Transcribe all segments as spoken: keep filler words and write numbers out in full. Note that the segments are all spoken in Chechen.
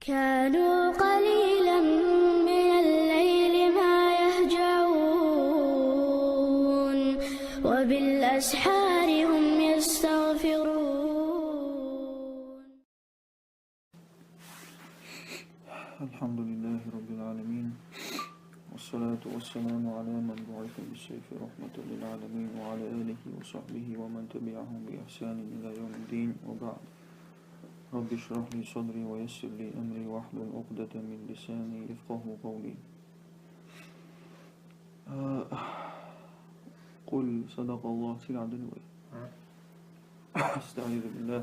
كانوا قليلا من الليل ما يهجعون، وبالأسحار هم يستغفرون. الحمد لله رب العالمين، والصلاة والسلام على من بعث بالسيف رحمة للعالمين، وعلى آله وصحبه ومن تبعهم بإحسان إلى يوم الدين، وبعد. رب اشرح لي صدري ويسر لي أمري واحلل عقدة من لساني يفقه قولي. آه، قل صدق الله، سيل عبد الوهاب. أستعيذ بالله.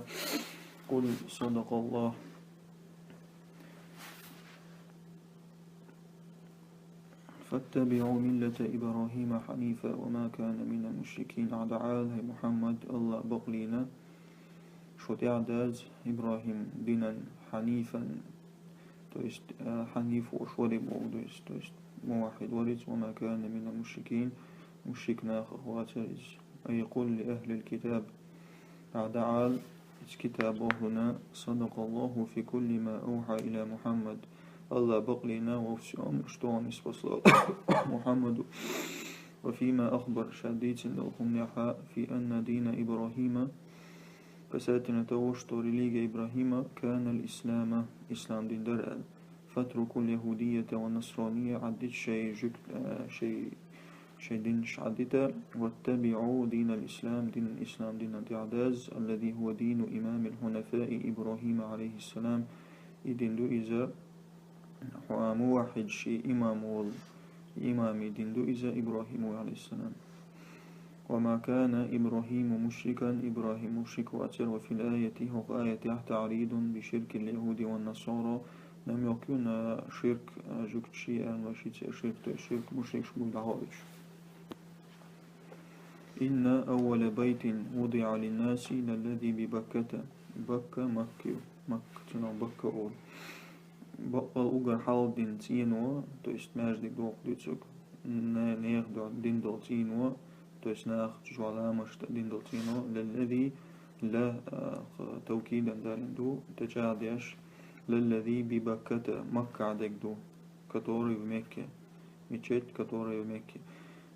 قل صدق الله. فاتبعوا ملة إبراهيم حنيفا وما كان من المشركين. أعدعال هي محمد، الله بقلينا. شو تعداز إبراهيم دينا حنيفا. То есть, э, حنيف وشورب، то есть, то есть موحد ورز، وما كان من المشركين، مشرك ناخ واترز. أي قل لأهل الكتاب. أعدعال كتاب أهلنا، صدق الله في كل ما أوحى إلى محمد. الله بقلينا وفسهم شتون اسبصل محمد. وفيما أخبر شديد لهم في أن دين إبراهيم، فساتنا توش تو ريليجا إبراهيم كان الإسلام، إسلام دين درال. فاتركوا اليهودية والنصرانية، عدت شيء جك-، آه، شيء، شيء دين شعدته، واتبعوا دين الإسلام، دين الإسلام دين تعداز، الذي هو دين إمام الحنفاء إبراهيم عليه السلام. إدين دو إذا موحد شي إمام وال-، إمام دين دو إذا إبراهيم عليه السلام. وما كان إبراهيم مشركا، إبراهيم مشرك واتر، وفي الآية، هو آية تعريض بشرك اليهود والنصارى، لم يكن شرك، جكتشي أن وشيت شرك، شرك مشرك شمول دعوش. إن أول بيت وضع للناس للذي ببكة، بكة مكة، مكة، تنو بكة أول. بقى أوغر حال دين تينو، то есть ماجدك دوق دوتسوك، ن-، نيخ دو-، دين دول تينو، то есть ناخ جوالا مشت دين دول تينو، للذي، لا، آه، توكيدا دارين دو، تجاديش، للذي ببكة، مكة عدك دو، который в Мекке، مечеть، которая в Мекке.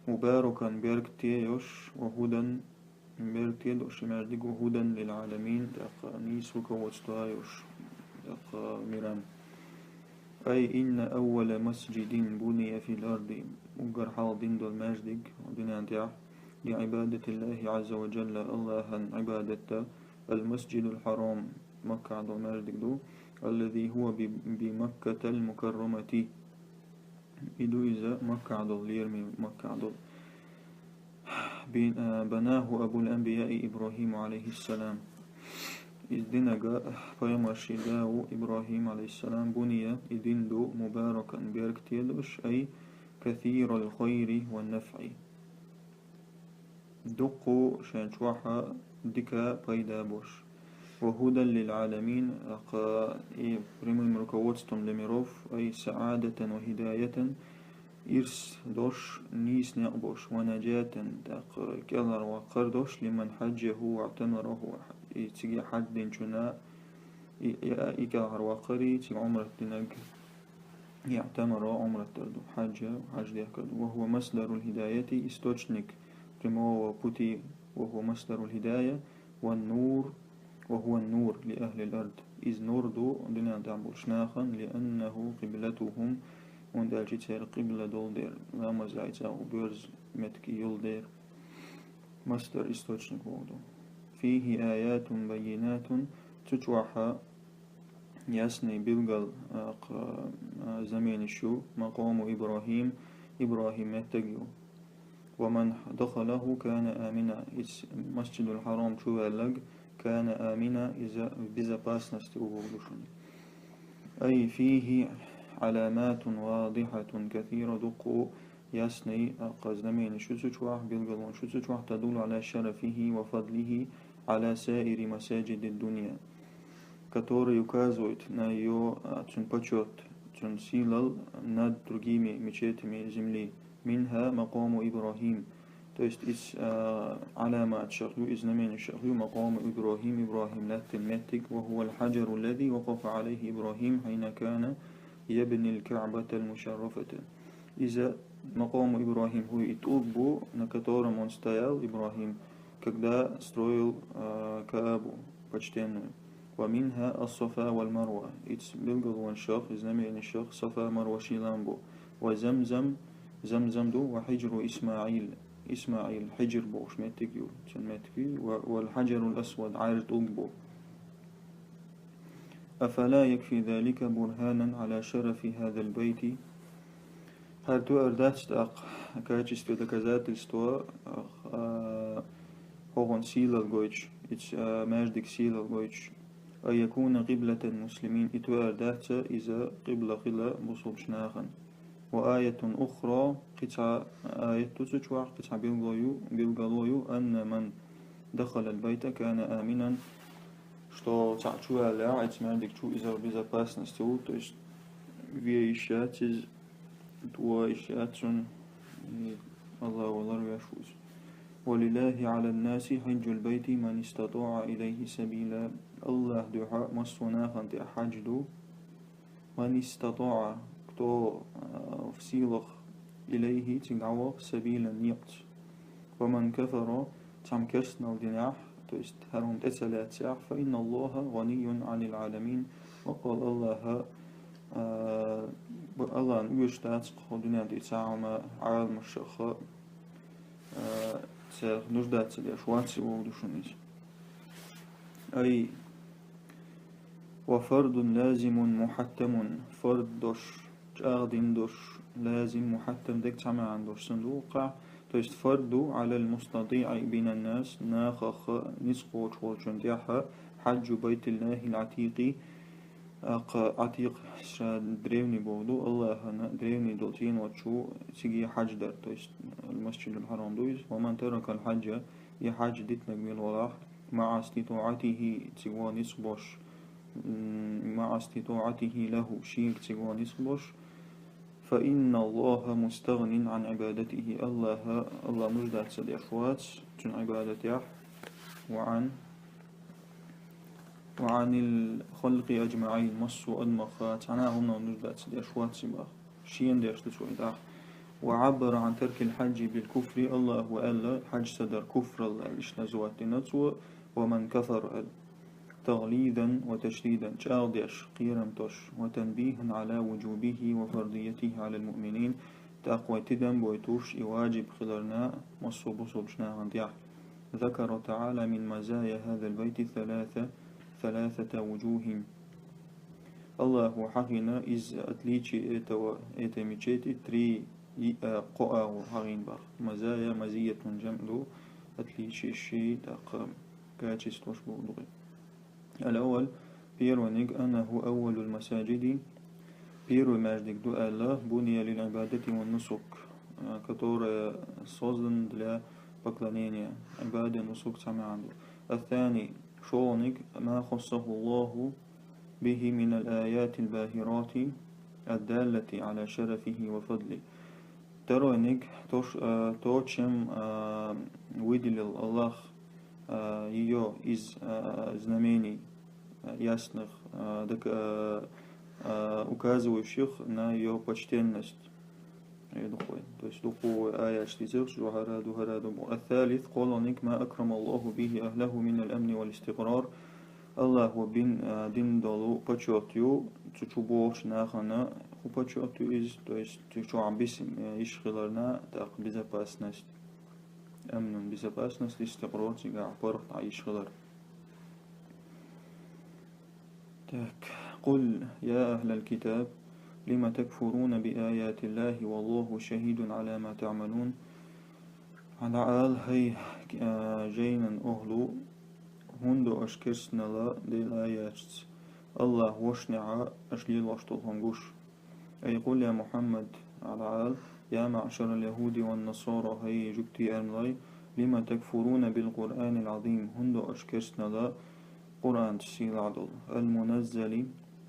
مباركا، берг тиеш، وهدى، берг тиеш، ماجدك، وهدى للعالمين، так, низ руководствующий, так, мирам. أي إن أول مسجد بني في الأرض، أوغر حال دين دول ماجدك، دنيا تاع، لعبادة الله عز وجل، الله عبادته، المسجد الحرام، مكة دول ماجدك دو، الذي هو ب-، بمكة المكرمة. إدو إذا مكة عدل، ليرمي مكة عدل. بن-، آه، بناه أبو الأنبياء إبراهيم عليه السلام. إذ دينغا بيغمبر شي داو إبراهيم عليه السلام بني إدين دو مباركا берг тедوش، أي كثير الخير والنفع. Дуккху шайн чохьа дика пайда бош. وهدى للعالمين, акъ и прямым руководством для миров, أي سعادة وهداية, ирс дош, нийса некъ бош, ونجاة, так, кӀелхьарваккхар дош, لمن حجه واعتمره, и цига хьадж динчунна, и, и, и кӀелхьарваккхари, цига Ӏумрат динаг. اعتمر عمرة تردو، حج، حج ديكدو. وهو مصدر الهداية, источник прямого пути, وهو مصدر الهداية, والنور, وهو النور لأهل الأرض. Из нур ду дунен тӀа болчу нахана, لأنه قبلتهم, хӀунда аьлча церан къибла долу дера, ламаз яйца а боьрза меттиг йолу дера. Мастер источник вогӀу. فيه آيات بينات, цу чохьа ясный билгал, а, кх-, а, знаменаш ю, مقام إبراهيم, ИбрахӀим меттиг ю. ومن دخله كان آمنا, иза Масджидул Хьарам чу ваьлларг, كان آمنا, иза в безопасности ву вогӀу шуна. أي فيه علامات واضحة كثيرة, дуккху ясный, а, кх-, знаменаш ю цу чохь, билгалонаш ю цу чохь, تدل على شرفه وفضله على سائر مساجد الدنيا, которые указывают на её, а, цуьнан почёт, цуьнан сийлалла над другими мечетями земли. منها مقام إبراهيم, То есть из, а, علامات шах ю, из знамений шах ю, مقام إبراهيم, ИбрахӀим лаьттина меттиг, وهو الحجر الذي وقف عليه إبراهيم حين كان يبني الكعبة المشرفة. Иза مقام إبراهيم хӀу и тӀулг бу, на котором он стоял, ИбрахӀим, когда строил, а, Каабу почтенную. ومنها الصفا والمروة. Из билгалонаш шах, из знамений шах Сафа, Марва ши лам бу. وزمزم, Замзам ду, وحجر إسماعيل. ИсмаӀил, Хьиджр бохуш меттиг ю, цун меттиг ю, ва, والحجر الأسود, Ӏаьржа тӀулг бу. أفلا يكفي ذلك برهانا على شرف هذا البيت؟ ХӀара тоъар дац тӀаккха качестве доказательство, а, хӀокхун сийлалла гойтуш, иц, а, маьждиг сийлалла гойтуш. أن يكون قبلة المسلمين, и тоъар дац иза къибла хила бусулбачу нахана. وآية أخرى, кхин цхьа аят ду цу чохь, кхин цхьа билгало ю, билгало ю, أن من دخل البيت كان آمنا, что цхьаъ чу ваьллехь, эцу маьждиг чу, иза в безопасности ву, то есть ве йиш яц иза, тӀе йиш яц цунна, и Аллах валар веш ву иза. ولله على الناس حج البيت من استطاع إليه سبيلا. Аллах дуьхьа массо а нахана тӀе хьадж ду, من استطاع, кто, а, в силах, إليه, цига дӀаваха, سبيلا, некъаца. ومن كفر, цхьамма керстанал динехь, то есть хӀара хӀума тӀе ца лаьцнехь, فإن الله غني عن العالمين, баккъал Аллаха, а, б-, Аллахна оьшуш дац кху дуьнен тӀе цхьа хӀума Ӏаламашха, а, царах нуждаться деш вац, бохург ду шуна иза. أي وفرض لازم محتم, фард долуш, чӀагӀдина долуш, лазим, мухьаттам, дерг цхьа маьӀна долуш санна ду вукхахь. То есть فرض على المستطيع من الناس, нахах ницкъ кхочуш волчун тӀехь, حج بيت الله العتيق, а, кху Ӏатикъ, ша древний бохург ду, Аллахана древний долу цӀеночу цига хьадж дар, то есть المسجد الحرام ду иза. ومن ترك الحج, и хьадж дитинарг мила валахь, مع استطاعته, цига ван ницкъ болуш, м, مع استطاعته له, шега цига ван ницкъ болуш, فإن الله مستغن عن عبادته, Аллаха, Аллах нуждаться деш вац цуьнан Ӏибадатехь, وعن, وعن الخلق أجمعين, массо а адамах цхьана а хӀуманах нуждаться деш вац и бах. Шена деш ду цо и тӀаккха. وعبر عن ترك الحج بالكفر, Аллаха аьлла, хьадж ца дар куфралла аьлла, иштта назвать дина цо, ومن كفر аьлла. تغليظا وتشديدا, чӀагӀдеш, кхерам тосуш, وتنبيها على وجوبه وفرضيته على المؤمنين, тӀаккха вай тидам бойтуш и ваджиб хиларна массо а бусулбачу нахана тӀехь. ذكر تعالى من مزايا هذا البيت ثلاثة, ثلاثة وجوه. Аллаха хьахийна из отличие этого, этой мечети, три и, а, кхо агӀо хьахийна бах. مزايا, مزية جمع ду, отличие ши, тӀаккха качестваш бохург ду. الأول, первойниг, أنه أول المساجد, первый маьждиг ду аьлла, بني للعبادة والنسك, а, которая создана для поклонения. Ӏибада, нусук цхьа маьӀна ду. الثاني, шолгӀаниг, ما خصه الله به من الآيات الباهرات الدالة على شرفه وفضله. Второйниг, то, ш-, а, то, чем, а, выделил Аллах, а, её из, а, знамений, а, ясных, а, дак-, а, а, указывающих на её почтенность. Э, дукхой. То есть дукхой аяташ дийцира, шу хӀара ду, хӀара ду бу. الثالث, кхоалгӀаниг, ما أكرم الله به أهله من الأمن والاستقرار. Аллаха бин, а, дина долу почёт ю, цу чу бохучу нахана хӀу почёт ю иза, то есть цу чохь бисина, э, йиш хиларна, тӀаккха безопасность, амнун безопасность, истикърор, цигахь паргӀат Ӏан йиш хилар. Так. قل يا أهل الكتاب لم تكفرون بآيات الله والله شهيد على ما تعملون. Ӏала ал, хӀай, а, жайнан охӀлу, хӀунда аша керстанала Делан аяташца, Аллах вошнехьа аша лелош долу хӀума гуш? أي قل يا محمد, Ӏала ал, يا معشر اليهود والنصارى, хӀай жуьгтий, эрмалой, لم تكفرون بالقرآن العظيم, хӀунда аша керстанала Къуръанца, сийлахь долу, المنزل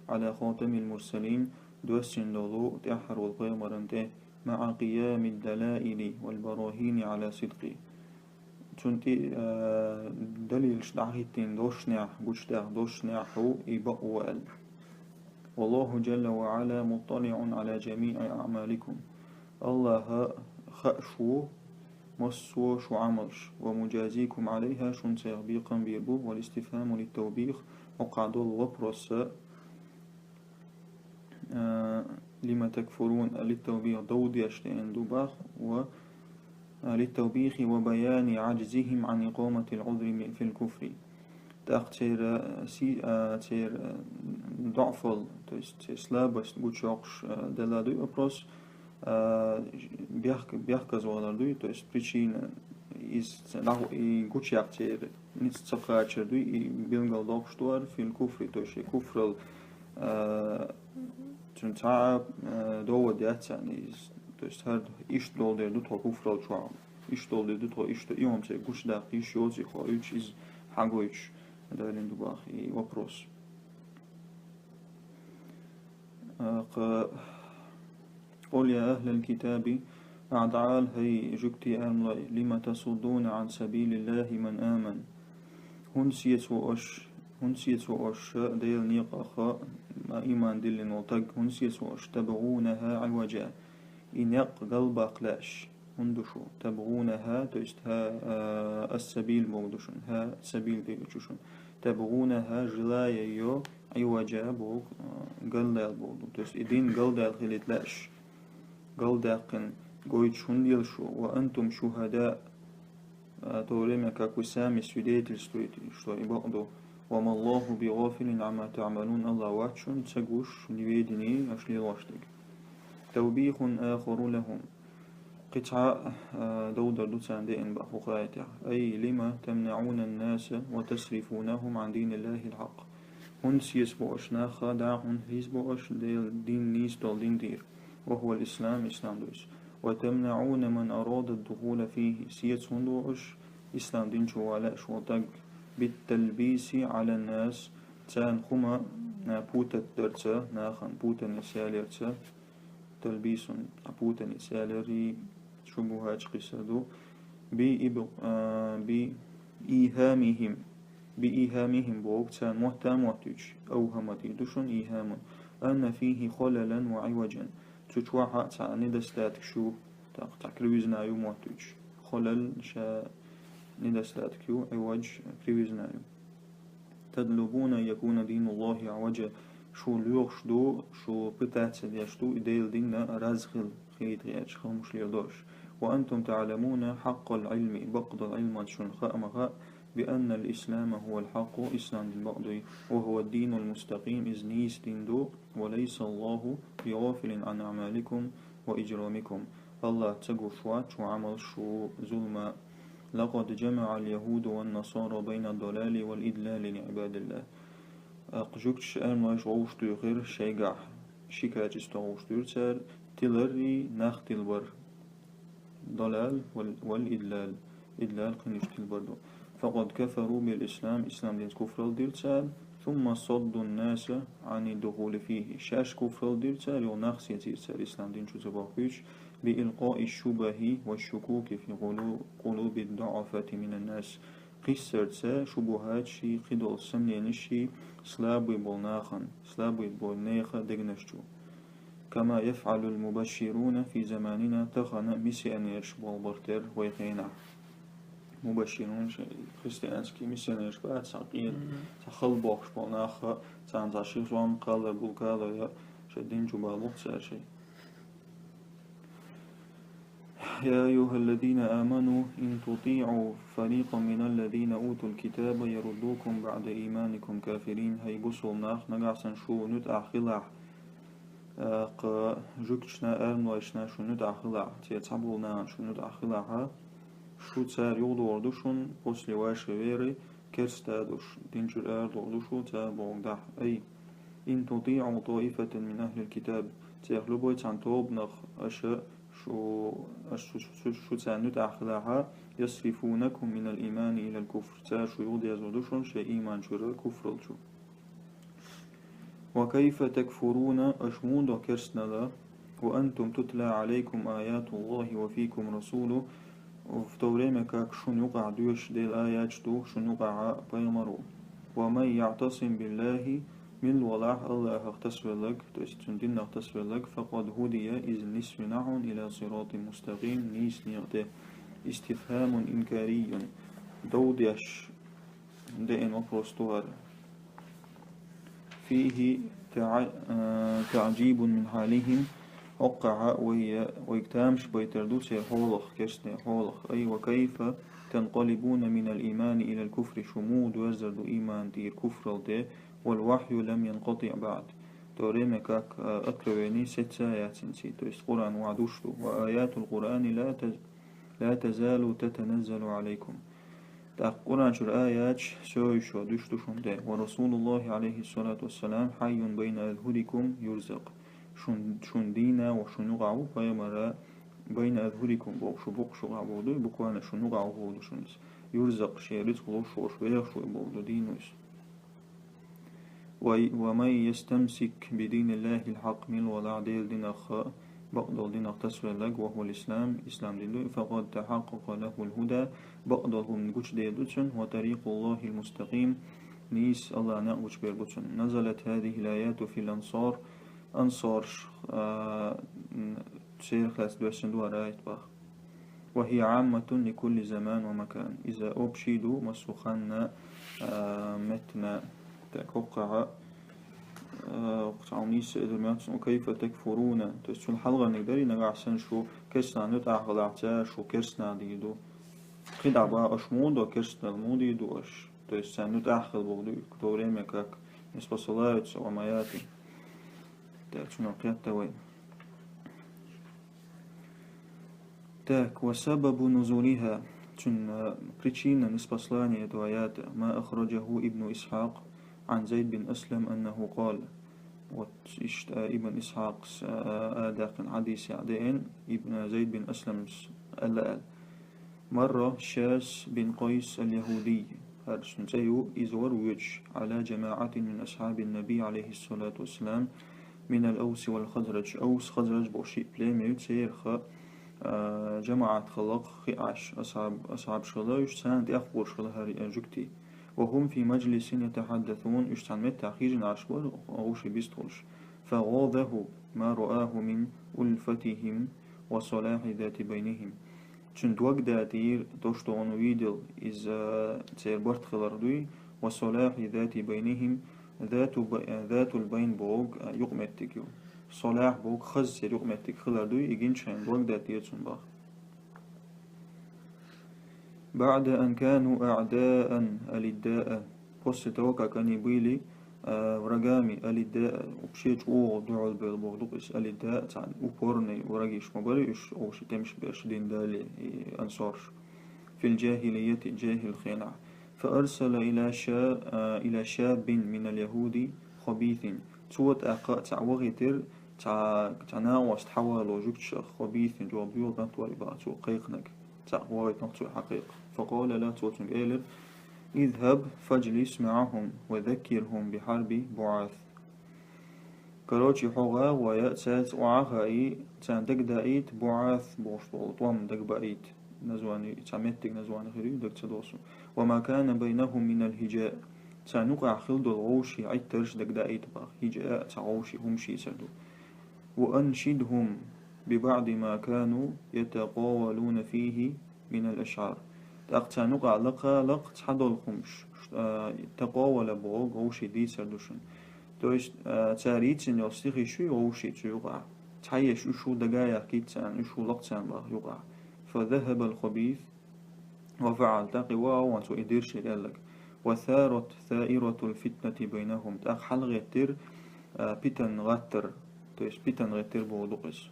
على خاتم المرسلين, доссина долу тӀаьххьара волу пайхамарна тӀе, مع قيام الدلائل والبراهين على صدقه. Цунна тӀе, а, далилаш дӀахӀиттийна дошшехь, гучадаьхна дошшехь хьо и бакъо аьлла. والله جل وعلا مطلع على جميع أعمالكم. АллахӀа хууш ву массо а шун Ӏамалш. ومجازيكم عليها, шуна царех бекхам бийр бу. والاستفهام للتوبيخ, хӀокхахь долу вопрос а, а, لم تكفرون, للتوبيخ, дов деш деана ду боху, ва, а, للتوبيخ وبيان عجزهم عن إقامة العذر في الكفر. ТӀаккха церан, а, си-, а, церан, а, доӀфал, то есть церан слабость гучуйоккхуш, а, делла дуй вопрос, а, бехк-, бехказавалар дуй, то есть причина, иза ца-, нах-, и гучуяккха церан ницкъ ца кхачар дуй, и билгалдоккхуш ду хӀара في الكفر, то есть шайн куфрал, а, цуьнан цхьа а, а, довод яц царна иза. То есть хӀара иштта долу дер ду тхо куфрал чохь. Иштта долу дер ду тхо, иштта и хӀума церан гучудаккха йиш йоций хьо уьйцуш, иза хьагойтуш далийна ду боху и вопрос. А, кха-, قل يا أهل الكتاب, ахь дӀаала, хӀай жуьгтий, аьрмалой, لم تصدون عن سبيل الله من آمن. ХӀунда сецаву аша, хӀунда сецаву аша Делан некъах а ийман диллина волу стаг, хӀунда сецаву аша تبغونها عوجا, и некъ галбаккха лаьаш? ХӀунда ду шу? تبغونها, то есть хӀа, а, السبيل бохург ду шуна, хӀа сабил дийр ду шуна. تبغونها, желая её, عوجا бохург, а, галдаьлла бохург ду. То есть и дин галдаьлла хилийта лаьаш. Галдаьккхина гойтуш хӀунда елла шу? وأنتم شهداء, а, в то время как вы сами свидетельствуете, что и бакъ ду. وما الله بغافل عما تعملون, АллахӀ вац шуна ца гуш, в неведении, аша лелош дерг. توبيخ آخر لهم. Кхин цхьа, а, довдар ду царна деана боху хӀокху аятехь. أي لم تمنعون الناس وتصرفونهم عن دين الله الحق. ХӀунда сецабо аша нах, дӀа хӀунда хьийзабо аша Делан дин, нийса долу дин тӀера? وهو الإسلام, ислам ду иза. وتمنعون من أراد الدخول فيه, сецаву хӀунда аша ислам дин чу вала лаьаш волу стаг? بالتلبيس على الناس, царна хӀума, а, путать дарца, нахана путаница яларца. تلبيس, а, путаница ялар, шубухӀаташ кхиссар ду. بإب-, а, بإيهامهم, بإيهامهم бохург царна мотта а моттуьйтуш, أوهم дийр ду шуна إيهام, أن فيه خللا وعوجا, цу чохь а цхьа недостаток ю, тӀаккха цхьа кривизна ю моттуьйтуш. خلل, ша недостаток ю, عوج, кривизна ю. تطلبون أن يكون دين الله عوجا, шу лоьхуш ду, шу пытаться деш ду и Делан дин разхила хилийта гӀерташ, хӀумаш леладо аша. وأنتم تعلمون حق العلم, бакъдолу Ӏилманца шуна хаа ма хаьа, بأن الإسلام هو الحق, ислам дин бакъ дуй, وهو الدين المستقيم, иза нийса дин ду, وليس الله بغافل عن أعمالكم وإجرامكم. АллахӀ ца гуш вац шун Ӏамалш, шун зулам. لقد جمع اليهود والنصارى بين الضلال والإضلال لعباد الله. Аккха жуьгташа, аьрмалойша вовшах туьйхира шайгахь, ши качество вовшах туьйхира цара, тиларрий, нах тилбар. Далал вал, вал идлал. Идлал кхинаш тилбар ду. فقد كفروا بالإسلام, ислам динца куфрал дира цара. ثم صدوا الناس عن الدخول فيه. Шаьш куфрал дира цара, юха нах сецийра цара ислам дин чу ца бохуьйтуш, بإلقاء الشبه والشكوك في قلو-, قلوب الضعفاء من الناس. Кхиссарца шубухӀаташ, кхидолу сомненеш слабый болу нахана, слабый болу нехан дегнаш чу. كما يفعل المبشرون في زماننا, тахана миссионераш болу бара тера вай хенахь. Мубашширун, шайн христианский миссионераш бац, цхьа къен, мгм, цхьа хала бохуш болу нах, царна цхьа ши зон кхаллар, булкаллар я, шайн дин чу балуш цара шайн. يا أيها الذين آمنوا إن تطيعوا فريقا من الذين أوتوا الكتاب يردوكم بعد إيمانكم كافرين. ХӀай бусалба нах, нагахь санна шу нуьтӀахь хилахь, а, кху жуьгташна, аьрмалойшна шу нуьтӀахь хилахь, церан цхьаболу нахана шу нуьтӀахь хилахь, шу цара юхадохур ду шуна, после вашей веры, керста а долуш, дин чуьра арадохур ду шу цара бохург дахь. أي إن تطيعوا طائفة من أهل الكتاب, церан любой цхьана тобанах аша шу, аша шу, шу, шу царна нуьтӀахь хилахь, يصرفونكم من الإيمان إلى الكفر, цара шу юхадерзор ду шуна шайн ийман чуьра куфрал чу. وكيف تكفرون, аша муха до керстанал, وأنتم تتلى عليكم آيات الله وفيكم رسوله, в то время как шун юкъахь доьшуш Делан аяташ ду, шун юкъахь пайхамар ву. ومن يعتصم بالله, милла валахь Аллахах тасавелларг, то есть цуьнан динах тасавелларг, فقد هدي, иза нисвина хьуна, إلى صراط مستقيم, нийса некъа тӀе. استفهام إنكاري, дов деш деана вопрос ду хӀара. فيه تع-, э, تعجيب من حالهم, хӀокхахь вай, вайга тамаш байтар ду церан хьолах, керстанийн хьолах. أي وكيف تنقلبون من الإيمان إلى الكفر, шу муха доьрзур ду ийман тӀера куфрал тӀе, والوحي لم ينقطع بعد, в то время как, э, откровение сецца яц хӀинца, то есть Къуръан вай дуьйцуш ду. وآيات القرآن لا تز-, لا تزال تتنزل عليكم. ТӀаккха Къуръан чуьра аяташ сов-сов дуьйцуш ду шуна тӀе. ورسول الله عليه الصلاة والسلام حي بين أظهركم يرزق. Шун, шун дийнахь ву, шун юкъахь ву пайхамар, بين أظهركم боху, шун букъ, шун юкъахь боху ду, буквально шун юкъахь ву боху ду шуна иза. يرزق, шен рицкъ луш волуш, вехаш ву боху ду дийна ву иза. Вай, ومن يستمسك بدين الله الحق, милла валахь Делан динах, бакъдолу динах тасавелларг, وهو الإسلام, ислам дин ду, فقد تحقق له الهدى, бакъдолу хӀума гучудер ду цунна, وطريق الله المستقيم, нийса Аллахьан некъ гучубер бу цунна. نزلت هذه الآيات في الأنصار, ансарш, а, м, церах лаьцна доьссина ду хӀара аят боху. وهي عامة لكل زمان ومكان. Иза общий ду массо а ханна, а, меттана. Так, хӀокхахь, а, цхьа нийса эзар меттана, وكيف تكفرون. То есть цунна хьалхарниг дарий, нагахь санна шу керстанийн тӀехь хилахь, цара шу керстанех дийр ду. Кхин дӀа боху, аша муха до, керстанал муха дийр ду аша? То есть царна тӀехь хила боху ду, в то время как не спасаются, وما يأتي. Так, цунах кхетта вай. Так, وسبب نزولها, цуьнан, э, причина неспослания этого аята, ما أخرجه ابن إسحاق عن زيد بن أسلم أنه قال. Вот, иштта Ибн Исхьакъас, э, адаьккхина хьадисехь деана, Ибн, Зайд бин Асламс аьлла аьлла. مر شاذ بن قيس اليهودي, хӀара цуьнан цӀе ю, иза вара воьдуш, على جماعة من أصحاب النبي عليه الصلاة والسلام من الأوس والخزرج, Аус, Хазраж боху шиъ племя ю, церах, а, жамаӀат хиларх хиъна, асхьаб-, асхьабаш хилла, уьш царна тӀехь гӀуш хилла хӀара, а, жуьгтий. وهم في مجلس يتحدثون, уьш цхьана меттехь хьийжина Ӏаш бара, вовшийн бистхуьлуш. فغاظه ما رآه من ألفتهم وصلاح ذات بينهم. Цуьнан дог даийтира то, что он увидел, иза церан барт хилар дуй, وصلاح ذات بينهم, ذات б-, ذات البين боху, а, юкъаметтиг ю. Салахь боху, хаза церан юкъаметтиг хилар дуй, и гинчу хенахь дог даийтира цунна боху. بعد أن كانوا أعداء ألداء. После того, как они были, а, врагами ألداء, вообще чӀогӀа дуьхьал бевлла боху ду-кх иза, ألداء, цхьа упорный врагаш ма бара уьш, вовшийн тӀемаш берш дина дале, и ансарш. في الجاهلية, жаьхӀил хенахь. فأرسل إلى شا-, а, إلى شاب من اليهود خبيث. Цо тӀаккха цхьаъ вахийтира, цхьа, цхьа накъост хьавалло жуьгташах, خبيث, чӀогӀа боьха кӀант вара и боху цо кхайкхинарг. Цхьаъ вахийтина-кх цо хьакхайкха. فقال له, цо цуьнга элира: اذهب فاجلس معهم وذكرهم بحرب بعاث. Короче, хьо гӀа а гӀой, цаьрца охьа а хаий, царна дагадаийта, БуӀас бохуш долу тӀом дагадаийта. Название, цхьа меттиг название хир ю, дага ца догӀу суна. وما كان بينهم من الهجاء. Царна юкъахь хилла долу вовшийн Ӏиттарш дагадаийта боху. ХӀижаъ цхьа вовшийн хӀумнаш ю церан. وأنشدهم ببعض ما كانوا يتقاولون فيه من الأشعار. ТӀаккха царна юкъахь лакха, лакха цхьадолу хӀумнаш, а, такъовала боху, вовшийн дийцар ду шуна. То есть, а, цара йийцина йолу стихаш ю вовшийн цу юкъахь. Цхьаерш уьш шу дага а яхкийта царна, уьш шу лакха царна боху юкъахь. فذهب الخبيث وفعل, тӀаккха и вахана цо и дира шен аьлларг. وثارت ثائرة الفتنة بينهم, тӀаккха хьалагӀеттира, а, питан гӀаттар, то есть питан гӀеттира боху ду-кх иза.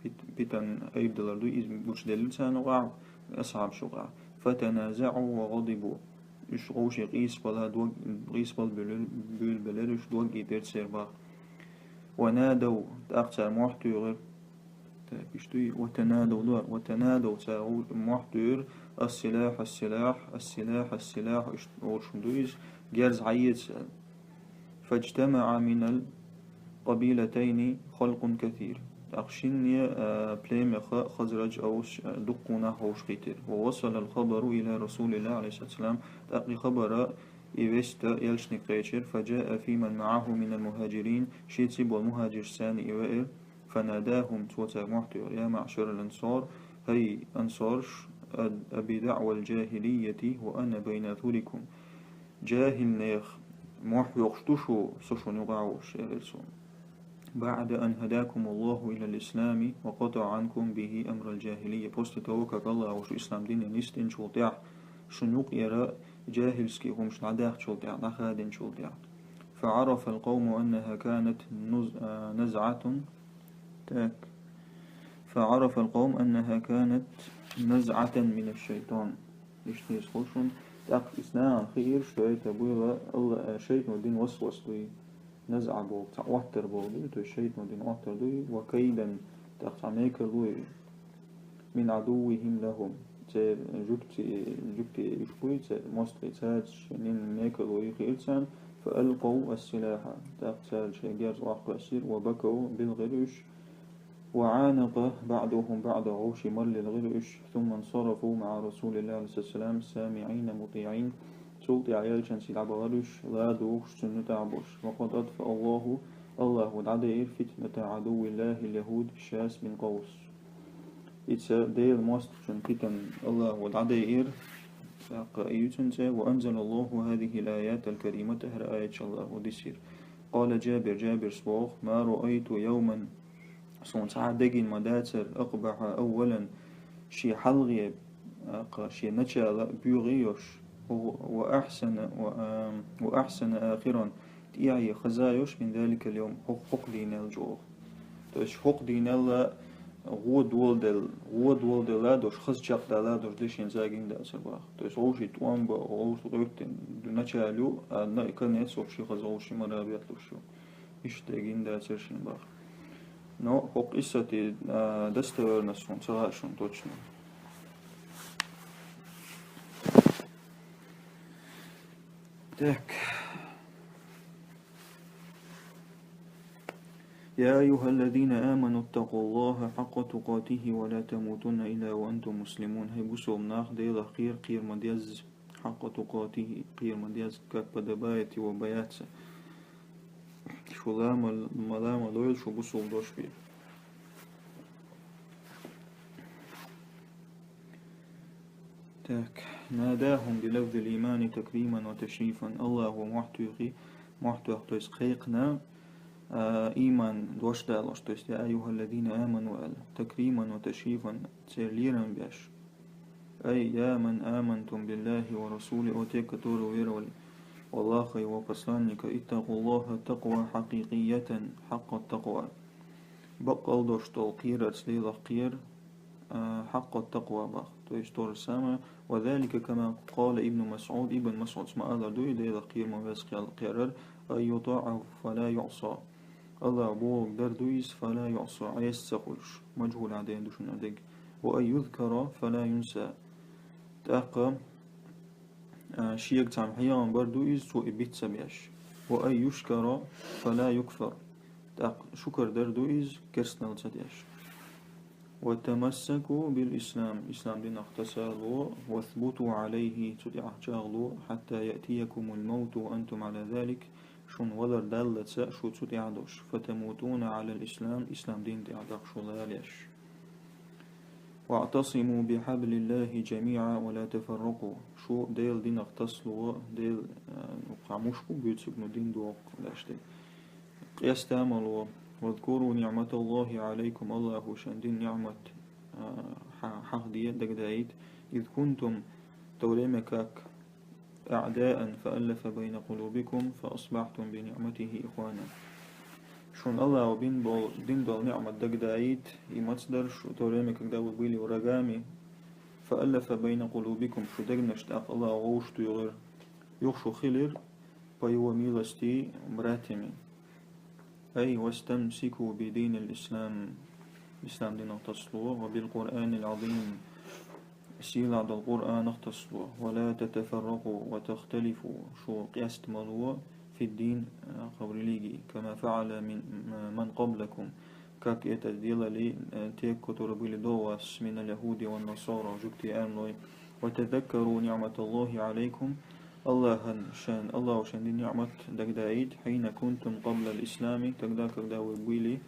Пит-, питан айбдалар ду, иза гучуделлира царна юкъахь, асхьабаш юкъахь. فتنازعوا وغضبوا. Уьш вовшийн къийсабала дог-, къийсабала буьйлура, буьйлабелира уьш, дог йитира церан боху. ونادوا, тӀаккха цара мохь туьйхира. Так, иштта ю, وتنادوا ду, وتنادوا, цара мохь туьйхира, السلاح السلاح، السلاح السلاح, иштта олуш ду иза, герз хьаэца аьлла. فاجتمع من القبيلتين خلق كثير. ТӀаккха шинне, а, племеха Хазрадж, Аус, а, дуккха нах вовшахкхийтира. ووصل الخبر إلى رسول الله عليه الصلاة والسلام. ТӀаккха и хабар, и весть элчанга кхечира. فجاء في من معه من المهاجرين. Шеца болча мухӀажирашца и веара. فناداهم, цо царга мохь туьйхира: يا معشر الأنصار, хӀай ансараш, أب-، أبدعوى الجاهلية وأنا بين أظهركم. ЖахӀил нехан мохь йоаккхаш дуй шу, со шун юкъахь волуш, элира цо. بعد أن هداكم الله إلى الإسلام وقطع عنكم به أمر الجاهلية. После того, как АллахӀа шу ислам дине нисдинчул тӀаьхьа, шун юкъера жахӀильский хӀумаш дӀадаьхначул тӀаьхьа, дӀахадинчул тӀаьхьа. فعرف القوم أنها كانت نز-، آه، نزعة. Так. فعرف القوم أنها كانت نزعة من الشيطان. Иштта иза хилла шуна. ТӀаккха иза нахана хиира, что это было, Алла-, э, шайтӀано дина васвас дуй, назӀа боху, цхьа оттар боху дуй, то есть шайтӀано дина оттар дуй, وكيدا, тӀаккха цхьа мекарло, من عدوهم لهم, церан жуьгти-, жуьгтий уьш буй, церан мостагӀий, цаьрца шайна мекарло хиира царна, فألقوا السلاح, тӀаккха цара шайн герз охьакхоьссира, وبكوا, билхира уьш, وعانق بعضهم بعضا, вовшийн марло лелхира уьш, ثم انصرفوا مع رسول الله عليه الصلاة والسلام سامعين مطيعين, цул тӀаьхьа элчанца дӀабахара уьш, ладугӀуш, цунна тӀаьхьа болуш. وقد أطفأ الله, АллахӀа дӀадайира, فتنة عدو الله اليهود شاث بن قوس. Иза Делан мостагӀчун питана АллахӀа дӀадайира, тӀаккха и ю цуьнан цӀе, وأنزل الله هذه الآيات الكريمة, хӀара аяташ АллахӀа дисира. قال جابر, Жабира боху: ما رأيت يوما, суна цхьа а дегина ма дацара, أقبح أولا, шен хьалхе, а, кху шен начало боьха йолуш, وأحسن, و-, آم, وأحسن آخرا, тӀаьхье хаза йолуш, من ذلك اليوم, хӀокху, хӀокху дийнал чӀогӀа. То есть хӀокху дийнал гӀо доладелла, гӀо доладелла долуш, хаза чекхдала долуш де шен цӀа гина дацара боху. То есть вовшийн тӀом бан, вовшийн гӀоьттина начало ю, а на-, конец вовшийн хаза, вовшийн мара бетталуш ю. Иштта де гина дацара шен боху. Но хӀокху къиссатан, а, достоверность хӀун ца хаьа шуна точно. Так. يا أيها الذين آمنوا اتقوا الله حق تقاته ولا تموتن إلا وأنتم مسلمون. ХӀай бусалба нах, Делах кхера, кхера ма дезза, حق تقاته, кхера ма дезза, как подобает его бояться. Шу ла ма, ма ла ма дойла шу бусалба дош бен. Так. ناداهم بلفظ الإيمان تكريما وتشريفا. АллахӀа мохь туьйхи, мохь тоьхна, то есть кхайкхина, а, ийман дош далош, то есть: يا أيها الذين آمنوا, аьлла, تكريما وتشريفا, церан лерам беш. أي يا من آمنتم بالله ورسوله, о те, которые уверовали в Аллаха и Его посланника, اتقوا الله تقوى حقيقية حق التقوى. Баккъалла долуш долу кхерарца Делах кхера, а, حق التقوى боху. То есть то же самое. وذلك كما قال ابن مسعود, Ибн Масъуда ма аллара дуй, Делах кхера ма везза кхел-, кхерар: أن يطاع فلا يعصى. АллахӀа бохург дар ду иза, فلا يعصى, Ӏеса ца хуьлуш, мажхӀул Ӏадайн ду шуна дерг. وأن يذكر فلا ينسى. ТӀаккха, а, шега цхьамма хьехам бар ду иза, цо и биц ца беш. وأن يشكر فلا يكفر. ТӀаккха шукар дар ду иза, керстанал ца деш. وتمسكوا بالإسلام, ислам динах тасало, واثبتوا عليه, цу тӀехь чӀагӀло, حتى يأتيكم الموت وأنتم على ذلك, шуна валар даллалц шу цу тӀехь долуш, فتموتون على الإسلام, ислам дин тӀехь даха шу лалеш. واعتصموا بحبل الله جميعا ولا تفرقوا. Шу Делан динах тасало, Дела, а, ну, кху мушку буьйцург, ну, дин доху, даш де. Къеста ма ло. واذكروا نعمة الله عليكم, АллахӀа шайн дина ниӀмат, а, хьа-, хьахде, дагадаийта. إذ كنتم, то время как, أعداء فألف بين قلوبكم فأصبحتم بنعمته إخوانا. Шуна АллахӀа бина болу, дина долу ниӀмат дагадаийта, и маца дара шу, то время, когда вы были врагами, فألف بين قلوبكم, шу дегнаш тӀаккха АллахӀа вовшахтуьйхира, юха шу хилира, по Его милости, братьями. أي واستمسكوا بدين الإسلام, ислам динах тасало, وبالقرآن العظيم, сийлахь долу Къуръанах тасало, ولا تتفرقوا وتختلفوا, шу къеста ма ло, في الدين, а, кху религии, كما فعل من, من قبلكم, как это делали, э, те, которые были до вас, من اليهود والنصارى, жугтий, аьмной. وتذكروا نعمة الله عليكم, Аллахӏан шайн, Аллахӏа шайн дина ниӏмат дагадаийта, حين كنتم قبل الإسلام, тогда, когда вы были,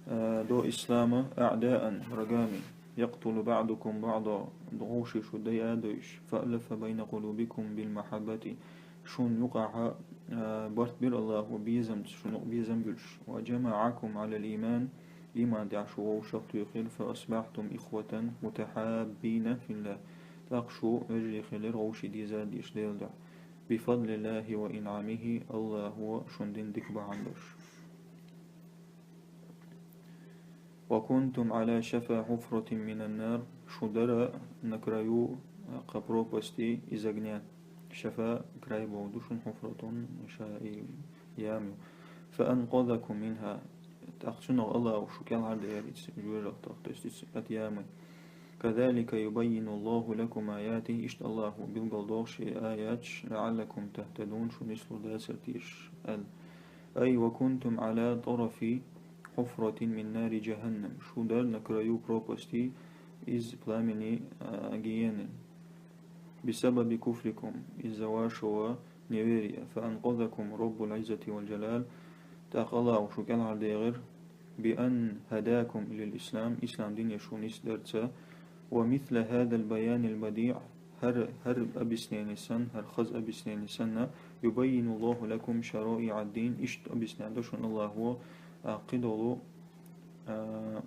э, до ислама, أعداء, врагами, يقتل بعضكم بعضا, вовшийн шу дайа а дойуш, فألف بين قلوبكم بالمحبة, шун юкъахь, э, барт бира Аллахӏа безамца, шун юкъ безам буьллуш, وجمعكم على الإيمان, иман тӀехь шу вовшах туьйхира, فأصبحتم إخوة متحابين في الله, тӀаккха шу вежарий хилира вовшийн дезар деш Делан дуьхьа, بفضل الله وإنعمه, Аллахӏа шун дина дика бахьана долуш. وكنتم على شفا حفرة من النار, шу дара на краю, э, кхин пропасти из огня. Шафа край бохург ду шуна, حفرة, ша и яма ю. فأنقذكم منها, тӀаккха цунах Аллахӏа шу кӀелхьардехира иза жоьжахатех, то есть иза, от ямы. كذلك يبين الله لكم آياته, иштта Аллахӏа билгалдоху шен аяташ, لعلكم تهتدون, шу нислур дацара теша аьлла. أي وكنتم على طرف حفرة من نار جهنم, шу дара на краю пропасти из пламени, а, гиены. بسبب كفركم, из-за вашего неверия, فأنقذكم رب العزة والجلال, тӀаккха Аллахӏа шу кӀелхьардехира, بأن هداكم للإسلام, ислам дине шу нисдарца, ومثل هذا البيان البديع, хӀара, хӀара объяснение санна, хӀара хаза объяснение санна, يبين الله لكم شرائع الدين, иштта объяснять до шуна Аллахӏа, а, кхидолу, а,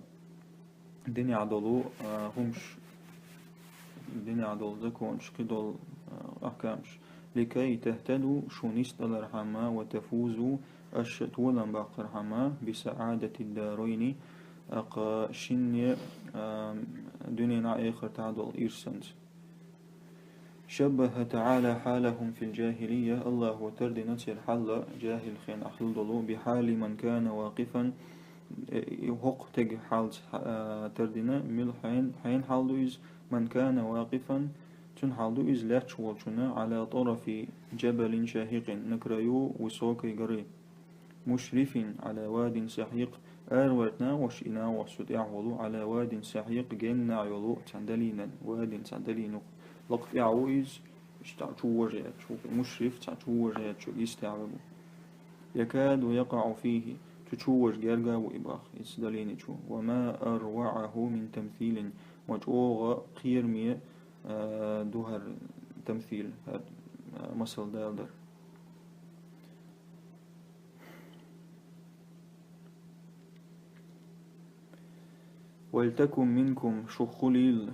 динехь долу, а, хӀумаш, динехь долу законаш, кхидолу, а, ахкамаш. لكي تهتدوا, шу нисдалархьама, وتفوزوا, аша толам баккхархьама, بسعادة الدارين, тӀаккха шинне, а, дуьненахь а, эхартахь а долу ирсанца. شبه تعالى حالهم في الجاهلية, Аллахӏа тардина церан хьал, жахӀил хенахь хилла долу, بحال من كان واقفا, э, хӀокху стеган хьалца, э, тардина, мила хьайн, хьайн хьал ду иза, من كان واقفا, цуьнан хьал ду иза лаьтташ волчунна, على طرف جبل شاهق, на краю высокой горы. مشرف على واد سحيق, араваьлла нахаша, и нахаша цу тӀехь волу, على واد سحيق, геннахь йолу цхьана далийнан, واد, цхьана далийна, лакха тӀехь ву иза, иштта чу вожа яьлча, مشرف, цхьа чу вожа яьлча, йистехь ву. يكاد يقع فيه, цу чу вожа герга а ву и боху, иза далийна чу. وما أروعه من تمثيل, ма чӀогӀа кхераме, а, ду хӀара тамсил, хӀара, а, масал далар. ولتكن منكم, шух хуьлийла,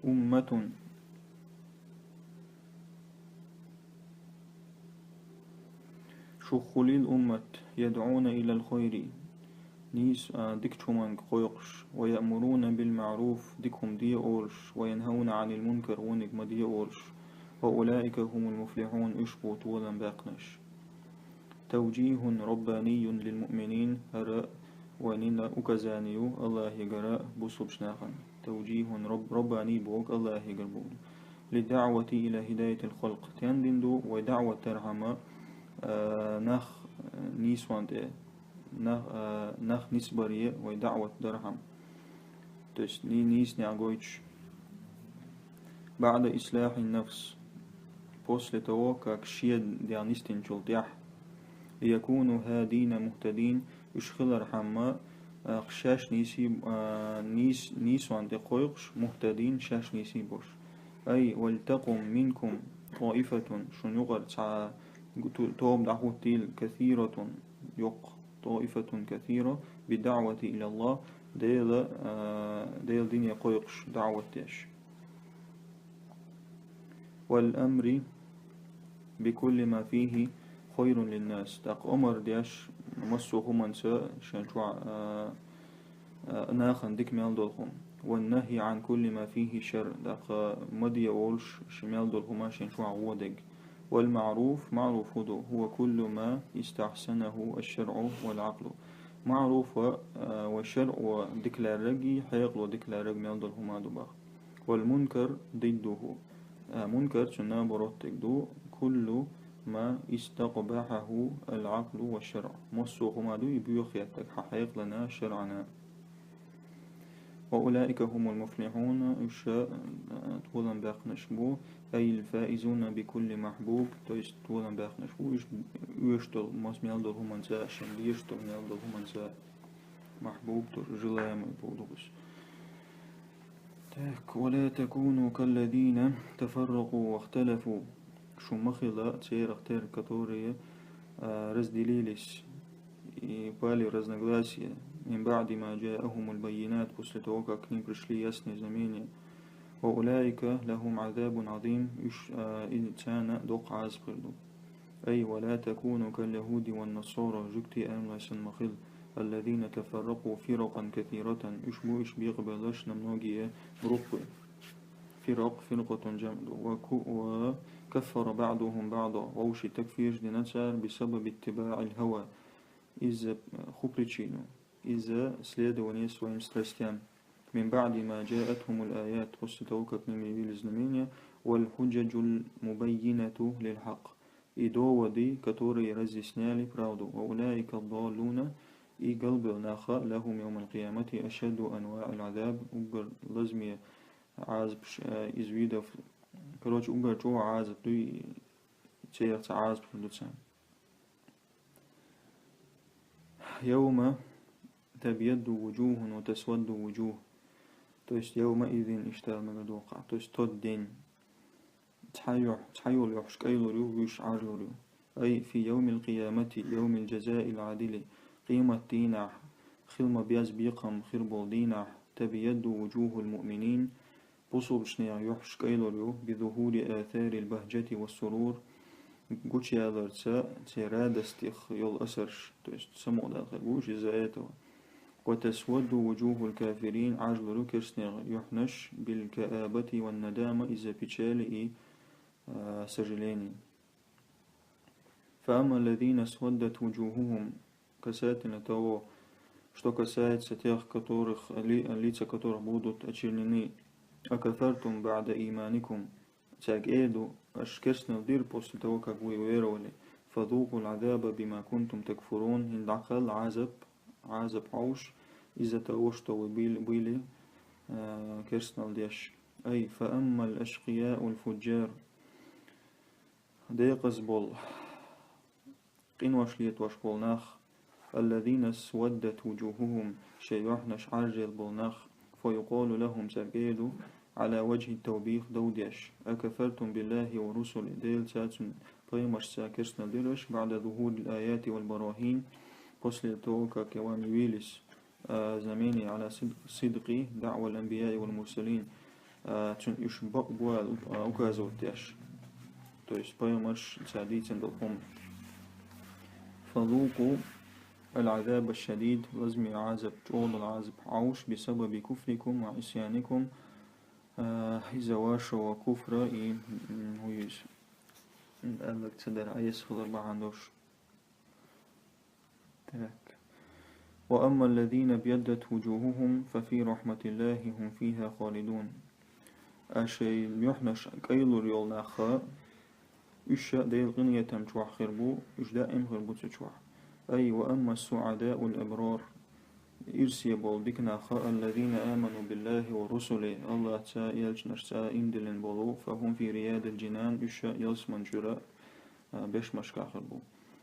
أمة, шух хуьлийла уммат, يدعون إلى الخير, нийса, а, дикачу хӀуманга кхойкхуш, ويأمرون بالمعروف, дика хӀума де олуш, وينهون عن المنكر, вониг ма де олуш, وأولئك هم المفلحون, уьш бу толам баьккхинарш. توجيه رباني للمؤمنين, хӀара вайна указание ю Аллахьигара бусулбачу нахана. توجيه رب-, رباني бохург Аллахьигара бохург ду. للدعوة إلى هداية الخلق. Стенна дина ду вай даӀват дархьама, а, нах, а, нийсонна тӀе, нах, а, нах нисбаре вай даӀват дархьама. То есть ни-, нийсонехь гойтуш. بعد إصلاح النفس. После того, как шен дегӀ нисдинчул тӀаьхьа. ليكونوا هادين مهتدين, уьш хилархьама, а, шаьш нийсий, а, нийс-, нийсонна тӀе кхойкхуш, مهتدين, шаьш нийсий болуш. أي ولتقم منكم طائفة, шуна юкъара цхьа гу-, ту-, тоба дӀахӀуттийла, كثيرة, йоккха, طائفة كثيرة, بالدعوة إلى الله, Дела, а, Делан дине кхойкхуш, даӀват деш. والأمر بكل ما فيه خير للناس. ТӀаккха омар деш массо а хӀуманца шен чохь, а, а, нахана дика мел долу хӀума. والنهي عن كل ما فيه شر. ТӀаккха ма де олуш ши мел долу хӀума шен чохь гӀо дерг. والمعروف, маъруф хӀун ду, هو كل ما استحسنه الشرع والعقل. Маъруф, а, вай шаръо дика лаьрраг, хьекъало дика лаьрраг мел долу хӀума ду боху. والمنكر ضده. А, мункар цуьнан наоборот дерг ду, كل ما استقبحه العقل والشرع. Массо а хӀума ду и боьха хетаг хьахьекъална шарӀана. وأولئك هم المفلحون, уьш, э, толам баьккхинарш бу, أي الفائزون بكل محبوب, то есть толам баьккхинарш бу, уьш оьшуш долу, мас мел долу хӀуманца, шайн дезаш долу мел долу хӀуманца, محبوب, то желаемый бохург ду иза. Так, ولا تكونوا كالذين تفرقوا واختلفوا. Шу ма хила церан тера, которые, а, разделились и пали в разногласия, من بعد ما جاءهم البينات, после того, как к ним пришли ясные знамения. وأولئك لهم عذاب عظيم, уьш, а, и царна доккха Ӏазап хир ду. أي ولا تكونوا كاليهود والنصارى, жуьгтий, адамашца ма хила, الذين تفرقوا فرقا كثيرة, уьш бу уьш бекъабелларш на многие группы. فرق, فرقة جمع, وك-, وكفر بعضهم بعضا, вовшийн такфирш дина цара, بسبب اتباع الهوى, из-за, э, хӀун причина, из-за следования своим страстям. من بعد ما جاءتهم الآيات, после того, как к ним явились знамения, والحجج المبينة للحق, и доводы, которые разъясняли правду. وأولئك الضالون, и галбелла нах, لهم يوم القيامة أشد أنواع العذاب, уггар лазаме Ӏазапаш, э, из видов, короче, уггар чӀогӀа Ӏазап ду, и церан Ӏазап хир ду царна. يوم تبيض وجوه وتسود وجوه. То есть, يومئذ, иштта мегар ду-кх. То есть, тот день. Цхьа юьхь, цхьа йолу юьхьаш кӀайлур ю, вуьш Ӏажлур ю. أي في يوم القيامة، يوم الجزاء العادل. Къемат дийнахь, хила ма-безза бекхам хир болу дийнахь, تبيض وجوه المؤمنين, бусалбачеран юьхьаш кӀайлур ю, بظهور آثار البهجة والسرور, гучуяларца церан радостех йолу асарш, то есть самукъадала хир бу уьш из-за этого. وتسود وجوه الكافرين, Ӏажлур ю керстанех юьхьнаш, بالكآبة والندامة, из-за печали и, а, сожалений. فأما الذين اسودت وجوههم, касательно того, что касается тех, которых ли-, лица которых будут очернены, أكفرتم بعد إيمانكم, цаьрга эр ду, аша керстаналла дира после того, как вы уверовали, فذوقوا العذاب بما كنتم تكفرون, хӀинца дӀакхалла Ӏазап, Ӏазап хьовша, из-за того, что вы были, были, э, керстаналла деш. أي فأما الأشقياء الفجار, декъаза болу, къинош летош болу нах, الذين اسودت وجوههم, шайн юьхьнаш Ӏажъелла болу нах, فيقال لهم, цаьрга эр ду, على وجه التوبيخ, дов деш, أكفرتم بالله ورسله, Делаца, цуьнан пайхамаршца керстаналла дира аша, بعد ظهور الآيات والبراهين, после того, как к вам явились, а, знамения على صدق, صدق دعوى الأنبياء والمرسلين, а, цуьнан уьш бакъ бу аьлла, а, указывать деш. То есть пайхамарша цара дийцина долу хӀума. فذوقوا العذاب الشديد, лазаме Ӏазап, чӀогӀа долу Ӏазап хьовша, بسبب كفركم وعصيانكم, а, из-за вашего куфра и, м, хӀун ю иза, м, аьлларг ца дар, Ӏеса хилар бахьана долуш. Так. وأما الذين ابيضت وجوههم ففي رحمة الله هم فيها خالدون. А шайн юьхьнаш кӀайлур йолу нах, уьш Делан къинхетам чохь хир бу, уьш даим хир бу цу чохь. أي وأما السعداء الأبرار, ирсе болу дика нах, الذين آمنوا بالله ورسله, АллахӀца, элчанашца ийман диллина болу, فهم في رياض الجنان, уьш ялсаманин чуьра, а, бешмашкахь хир бу.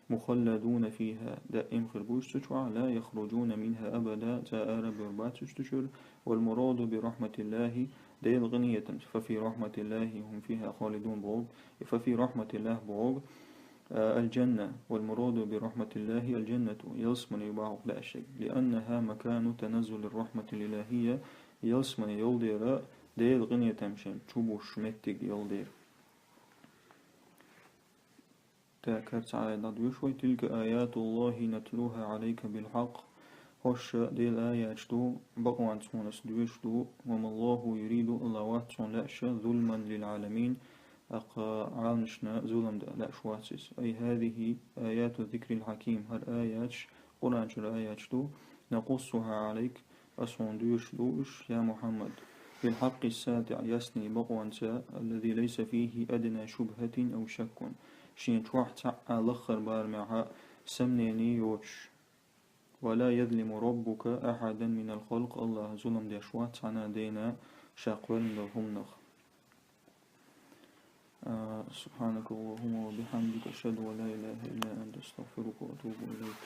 مخلدون فيها, даим хир бу уьш цу чохь, لا يخرجون منها أبدا, цкъа ара бевр бац уьш цу чуьра. والمراد برحمة الله, Делан къинхетамца, ففي رحمة الله هم فيها خالدون боху, и ففي رحمة الله боху, а, الجنة, والمراد برحمة الله الجنة, ялсамани ю боху лаьа шега, لأنها مكان تنزل الرحمة الإلهية, ялсамани йолу дера, Делан къинхетам шайна чу буш меттиг йолу дера. Так, хӀара цхьа аят дӀадоьшу вай. تلك آيات الله نتلوها عليك بالحق. ХӀорш Делан аяташ ду, бакъонца хьуна ас доьшуш ду. وما الله يريد, АллахӀ вац хьуна лаьаш, ظلما للعالمين, тӀаккха Ӏаламашна зулам дан лаьаш вац иза. أي هذه آيات الذكر الحكيم. ХӀара аяташ, Къуръан чуьра аяташ ду, نقصها عليك, ас хьуна доьшуш ду уьш, я Мухьаммад, بالحق الساطع, ясни бакъонца, الذي ليس فيه أدنى شبهة أو شك. шен чохь цхьа а лаххара барамехь сомнени йоцуш. «ولا يظلم ربك أحدا من الخلق», Аллахь зулам деш вац цхьана а дена ша кхоьллина долу хӀуманах. سبحانك اللهم وبحمدك، أشهد أن لا إله إلا أنت، أستغفرك وأتوب إليك.